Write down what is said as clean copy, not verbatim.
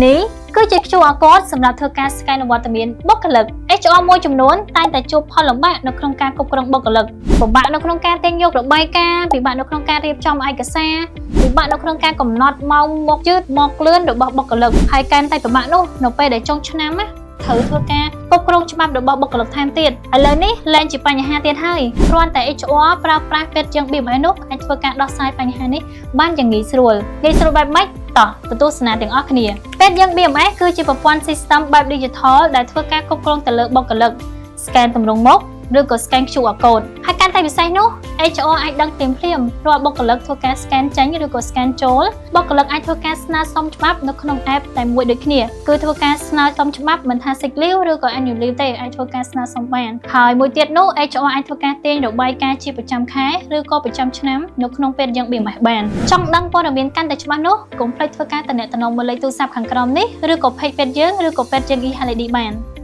នេះគឺជា QR code សម្រាប់ធ្វើការ scan វត្តមានបុគ្គលិក។ HR មួយចំនួនតែងតែជួបផលលំបាកនៅក្នុងការគ្រប់គ្រងបុគ្គលិកពិបាកនៅក្នុងការទាញយករបាយការណ៍ពិបាកនៅក្នុងការរៀបចំឯកសារពិបាកនៅក្នុងការកំណត់ម៉ោងមកយឺតមកលឿនរបស់បុគ្គលិកហើយកាន់តែពិបាកនោះនៅពេលដែលចុងឆ្នាំណាត្រូវធ្វើការគ្រប់គ្រងច្បាប់របស់បុគ្គលិកថែមទៀតឥឡូវនេះលែងជាបញ្ហាទៀតហើយគ្រាន់តែ HR ប្រើប្រាស់ពេទ្យជាង BMS នោះអាចធ្វើការដោះស្រាយបញ្ហានេះបានយ៉ាងងាយស្រួលងាយស្រួលបែបម៉េចតោះទៅទស្សនាទាំងអស់គ្នា។ពេទ្យយើង BMS គឺជាប្រព័ន្ធ system បែប digital ដែលធ្វើការគ្រប់គ្រងទៅលើបុគ្គលិក scan ទម្រង់មុខឬក៏ scan QR code ហើយកាន់តែពិសេសនោះ HR អាចដឹងភ្លាមភ្លាមរាល់បុគ្គលិកធ្វើការ scan ចេញឬក៏ scan ចូលបុគ្គលិកអាចធ្វើការស្នើសុំច្បាប់នៅក្នុង app តែមួយដូចគ្នាគឺធ្វើការស្នើសុំច្បាប់មិនថា sick leave ឬក៏ annual leave ទេអាចធ្វើការស្នើសុំបានហើយមួយទៀតនោះ HR អាចធ្វើការទាញរបាយការណ៍ជាប្រចាំខែឬក៏ប្រចាំឆ្នាំនៅក្នុងពេលយើង BMS បានចង់ដឹងព័ត៌មានកាន់តែច្បាស់នោះកុំភ្លេចធ្វើការទំនាក់ទំនងមកលេខទូរស័ព្ទខាងក្រោមនេះឬក៏ page ពេទ្យយើងឬក៏ពេទ្យយើង e-Holiday បាន។